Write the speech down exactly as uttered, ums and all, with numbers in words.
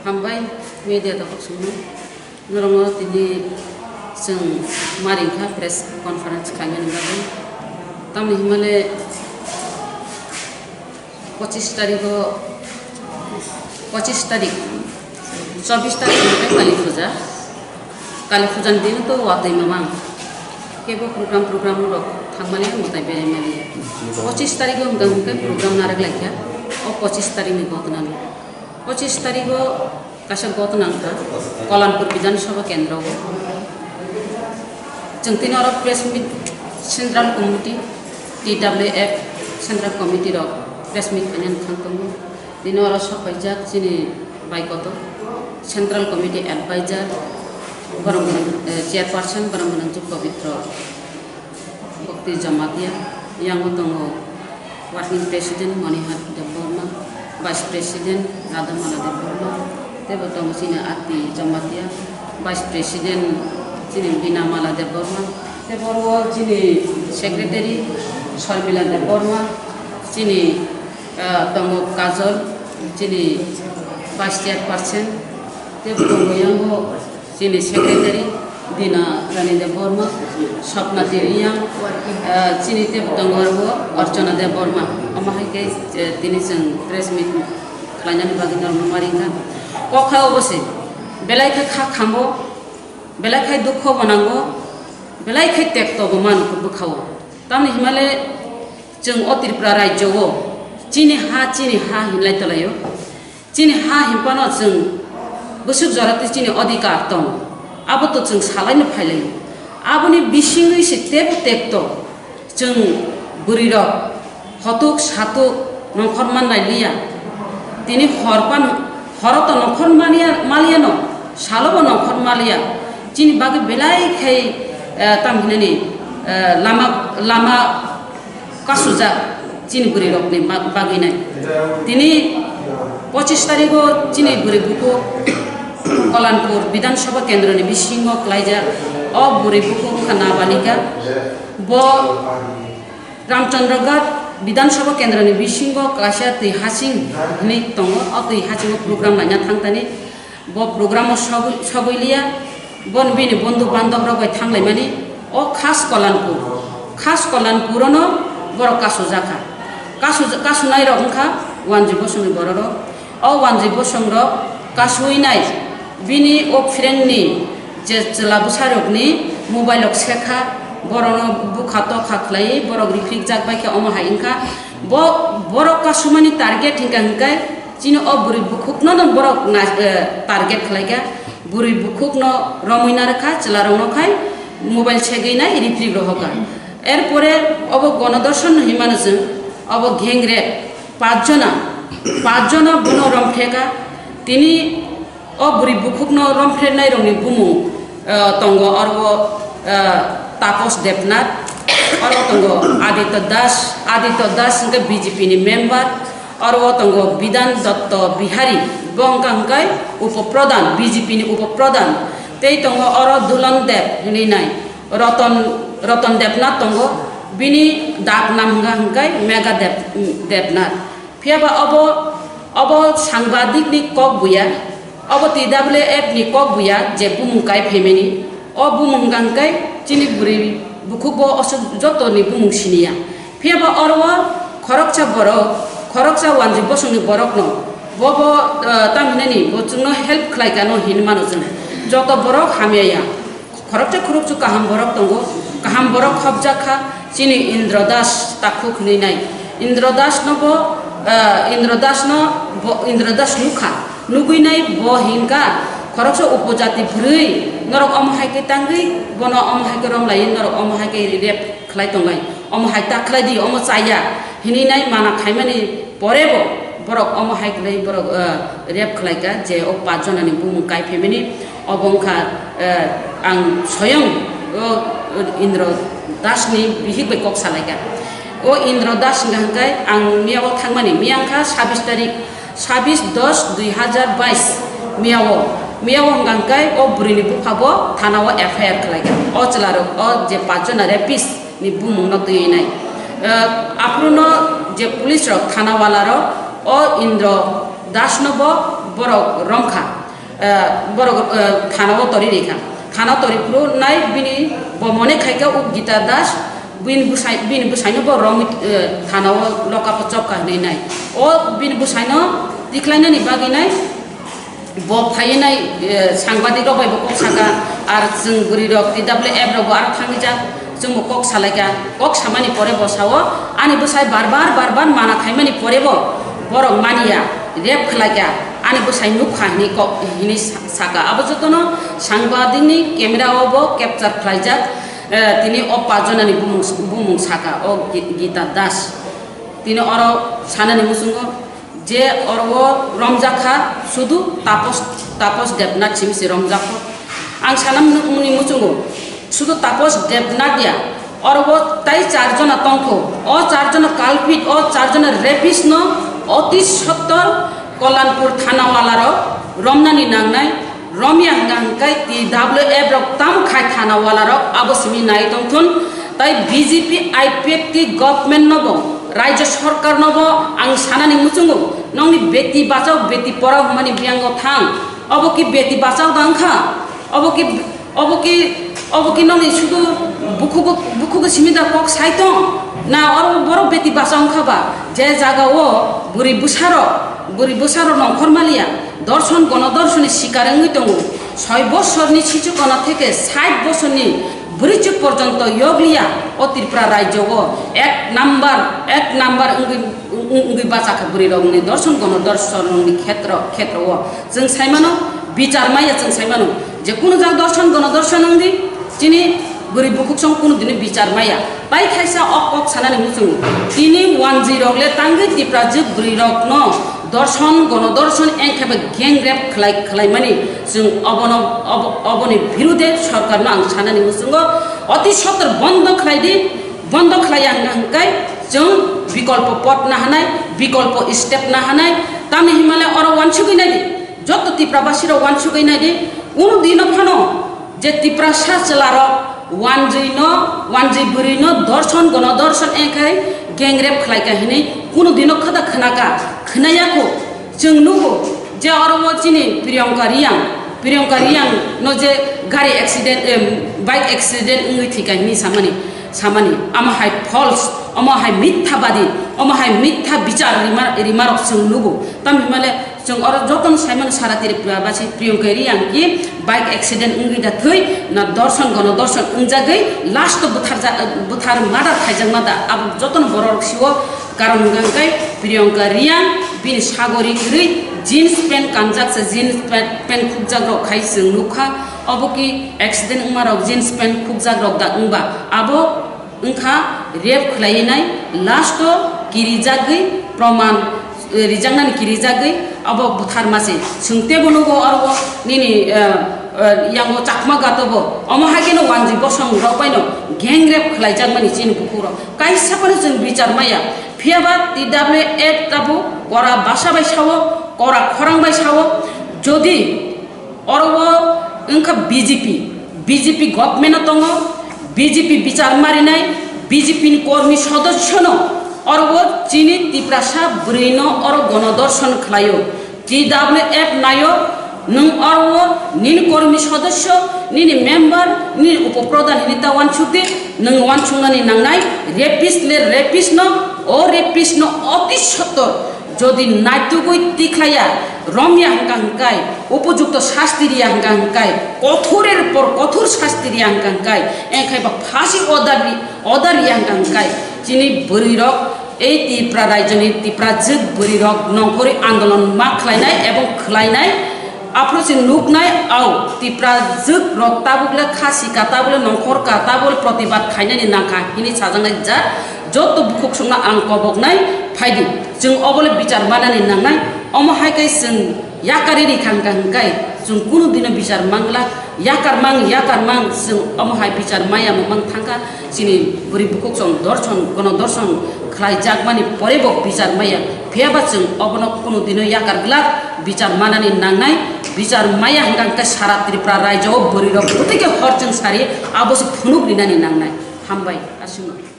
Hambai media da koksongno. Norokno tini chwng maringkha press conference khaimani bagwi. Tamni himale pochis tarikh o, pochis tarikh, chobbish tarikh hwnkhe Kali Puja. Kali Puja ni dino to watwi mamang. Kebo program, program rok thangmani mutai berai mani. Pochis tarikh o hwnkhe, hwnkhe program narwk laikha. O pochis tarikh ni gotna no. Pochis tarikh o kaisa gotna wngkha Kalanpur Bidhan Sabha Kendro o. Chwng tini oro press meet Central Committee, T W F Central Committee rok press meet khainani thang tongo. Tini oro sok paijak chini bai kotor Central Committee Advisor, borok, eh, Chairperson, borok Pabitro Bhakti Jamatia, yango tongo Working President Monihar Debbarma, Vice President Radhamala Debbarma, teibo tongo chini Arti Jamatia, Vice President chini Binamala Debbarma, teibo oro chini Secretary Sharmila Debbarma, chini, ah, tongo Kajol, chini Vice Chairperson, teibo tongo yango chini secretary Dina Rani Debbarma, Swapna Debiyang, ah, chini teibo tongo aro Archana Debbarma. Omo hai khe, eh, tini chwng press meet khlainani bagwi norokno maringkha. Kok hai obo se, belai khe kha khambo, belai khe dukho bo nango, belai khe tekto bo mano bwkhao. Tamni himale chwng o Tripura rajyo o chini ha, chini ha hinlai tolaio. Chini ha hinphano chwng bwswk jora twi chini odhikar tong, abo to chwng salaino phailai. Aboni bisingwi se tebo tekto chwng bwrwirok hotuk satuk nongkhor manlai liya. Tini hor pan, horo to nongkhor maliya, maliyano, salo bo nongkhor maliya. Chini bagwi belai khai, eh, tamo hinani, eh, lama, lama kasujak chini bwrwi rokni ba-, bagwi nai. Tini pochis tarikh o chini bwrwi bukhuk Kalanpur Bidhan Sabha Kendro ni bisingo klaijak. O bwrwi bukhuk wngkha Nabalika. Bo Ramchandra Ghat Bidhan Sabha Kendro ni bisingo kaisa twi hasing hinwi tongo. O twi hasingo program laina thangtani. Bo program o sogwi, sogwi liya, bon bini bondhu bandhab rok bai thanglaimani, o khas Kalanpur, khas Kalanpur ono borok kasujak kha. Kasu-, kasunai rok wngkha Wanjwi Bosongni borok rok. O Wanjwi Bosong rok kasuinai bini o friend ni je chwla bwsa rokni mobile rok sekha, borok no bukha tokha khlaiwi borok riphrikjak bai khe omo hai wngkha. Bo, borok kasumani target hingka hingkai, chini o bwrwi bukhukno no borok na-, eh, target khlaikha, bwrwi bukhukno romwi narwkha, chwlarokno khai mobile segwi nai riprik rohorkha. Erpore obo gonodorshan no hinmano chwng, obo gang rape, pach jona, pach jona bono rompheka, tini o bwrwi bukhukno romphrenairokni bumung, eh, tongo, oro, eh, Tapos Debnath, oro tongo Aditya Das, Aditya Das hingke B J P ni member, oro tongo Bidhan Dotto Bihari, bo wngkha hingke upo pradhan, B J P ni upo pradhan, tei tongo oro Dulon Deb hinwi nai, Roton, Roton Debnath tongo, bini dak nam wngkha hingke Mega Deb-, Debnath. Phiya ba obo, obo sangbadik ni kok buya, obo T W F ni kok buya je bumung kai phaimani, o bumung hingka hingke chini bwrwi bukhuk bo osuk joto ni bumung siniya. Phiya ba oro o khoroksa borok, khoroksa Wanjwi Bosong ni borok no, bo bo, eh, tamhinani bo chwngno help khlai kha no hinwi mano chwng. Joto borok hamya ya. Khoroksa khoroksa kaham borok tongo, kaham borok khopjak kha, chini Indra Das takhuk hinwi nai. Indra Das no bo, eh, Indra Das no bo, Indra Das nukha, nugwi nai bo hinkha, khoroksa upojati bwrwi norok omo hai khe tangwi, bono omo hai khe romlaiwi norok omo hai khe rape khlai tonglai, omo hai ta khlai di, omo chaya hinwi nai mana khaimani. Pore bo borok omo hai khlai borok, eh, rape khlai kha je o pach jona ni bumung kai phaimani, obo wngkha, eh, ang soyong o Indra Das ni bihik bai kok salai kha. O Indra Das hingka hingkai ang miya o thangmani, miya wngkha sabis tarik, sabis dos dui hazar bais miya o, miya o hingka hingkai o bwrwi ni bupha bo thana o F I R khlai kha. O chwla rok o je pach jona rapist ni bumung no twi nai. Eh, aphuru no je police rok thana wala rok o Indra Das no bo Borok romkha, eh, borok, eh, thana o tori rikha. Thana o tori phuru nai bini bo mone khaikha o Gita Das, bini bwsai, bini bwsaino bo rom, eh, thana o lock up o chopkha hinwi nai. O bini bwsaino tikhlainani bagwi nai bo phaiwi nai, eh, sangbadik rok bai bo kok saka, ar chwng bwrwi rok T W F rok bo aro thangwi jak. Chwngbo kok salaikha, kok samani pore bo sao, "Ani bwsai bar bar, bar bar mana khaimani porebo borok maniya, rape khlaikha, ani bwsai nukha," hinwi kok, hinwi sa-, saka. Abo jotono sangbadik ni camera o bo capture khlaijak, eh, tini o pach jonani bumung, bumung saka, o Gi-, Gita Das. Tini oro sanani muchungo, je oro o romjak kha, sudu Tapos, Tapos Debnath simi se romjak kho. Ang sana mwnwi muchungo, sudu Tapos Debnath ya, oro o tai char jona tongkho. O char jona culprit, o char jona rapist no oti sottor Kollanpur thana wala rok romnani nangnai. Romya hwnkha hwnkhe T W F rok tamo khai thana wala rok abo simi nai tongthun. Tai B J P I P F T government no bo, Rajya Sarkar no bo ang sanani muchungo, nongni beti bachao beti porao hwnmani biyango thang. Obo ki beti bachao da wngkha? Obo ki, obo ki, obo ki nongni sudu bukhugo, bukhugo simi da kok sai tong? Na oro borok beti bachao wngkha ba? Je jaga o bwrwi bwsarok, bwrwi bwsarok nongkhor maliya. Dorson gono dorsoni sikar wngwi tongo. Soi bosorni sichu kono theke sait bosorni bwrwichuk porjonto yokliya o Tripura rajyo o ek number, ek number wngwi, wng-, wngwi bachakha bwrwirokni dorson gono dorsonni khetro, khetro o. Chwng saimano bichar maya, chwng saimano je kunu jak dorson gono dorson wngdi, chini bwrwi bukhuksong kunu dini bichar maya. Tai thaisa o kok sanani muchungo. Tini wanjwi rok le tangwi Tiprajwk bwrwi rok no dorson, gono dorson, engkhe ba gang rape khlai, khlaimani chwng obono, obo, oboni birude sorkar no ang sanani muchungo. Oti sotor bondo khlai di, bondo khlai ya hwnkha hwnkhe chwng bikolpo pot na hanai, bikolpo step na hanai, tamni himale oro wansugwi nai di, joto Tiprabasi rok wansugwi nai di, unu dino phano je Tiprasa chwlarok wanjwi no, wanjwi bwrwi no dorson gono dorson engkhai gang rape khlai kha hinwi kunu dino khada khna kha, khna ya kho. Chwng nugo je oro o chini Priyanka Riyang, Priyanka Riyang no je gari accident, em, bike accident wngwi thwi kha hinwi samani, samani. Amo hai false, amo hai mithabadi, amo hai mitha bichar rima, rimarok chwng nugo. Tamni hwnmale chwng oro jotono saimano sara Tripura basi Priyanka Riyang ki bike accident wngwi da thwi na dorson gono dorson wngjagwi last o bwthar ja-, bwthar murder khaijakma da abo jotono borok sio karon hwnkha hwnkhe Priyanka Riyang bini sagori kwrwi jeans pant kanjak se jeans pant, pant khukjak rok khai chwng nukha obo ki accident wngma rok jeans pant khukjak rok da wngba abo wngkha rape khlaiwi nai, last o kirijagwi proman, eh, rijaknani kirijagwi abo butharma se. Chwng teibo nugo oro nini, eh, eh, yango chakma gato bo. Omo hai kheno wanjwi bosong rok bai no gang rape khlaijakmani chini bukhuk rok. Kaisa phano chwng bichar maya. Phiya ba T W F tabuk kora basa bai sao, kora khorang bai sao. Jodi Oro o wngkha B J P, B J P government o tongo, B J P bichar marinai, B J P ni kormi sodosyo no oro o chini Tiprasa bwrwi no oro gono dorson khlaio, T W F naio, nwng oro o nini kormi sodosyo, nini member, nini upo pradhan hini ta wansuk di, nwng wansuknani nangnai, rapist le rapist no, o rapist no oti sottor. Jodi naitugwi tikhlaiya, romya hwnkha hwnkhe, upojukto sasti riya hwnkha hwnkhe, kothorer por kothor sasti riya hwnkha hwnkhe, engkhai ba phasi order ri-, order riya hwnkha hwnkhe, chini bwrwirok, ei Tipra raijo ni Tipra jwk bwrwirok nongkhorwi andolon ma khlainai ebong khlainai, Aphuru se nuknai, au, Tipra jwk rok tabuk le kha sika, tabuk le nongkhor ka, tabuk le protibad khainani nangkha, hini sajaknai jat, joto bukhuk songno ang koboknai phaidi. Chwng obo le bichar manani nangnai, omo hai khe chwng yakarwi rikha hwnkha hwnkhe, chwng kunu dino bichar mangla, yakar mang, yakar mang, chwng omo hai bichar maya mwmang thangkha. Chini bwrwi bukhuk song dorson, gono dorson khlai jakmani pore bo bichar maya. Phiya ba chwng obono kunu dino yakar glak bichar manani nangnai. Bichar maya hwnkha hwnkhe sara Tripura raijo o bwrwi rok bwtwi khe hor chwng sari abo se phunuk rinani nangnai. Hambai aswkno.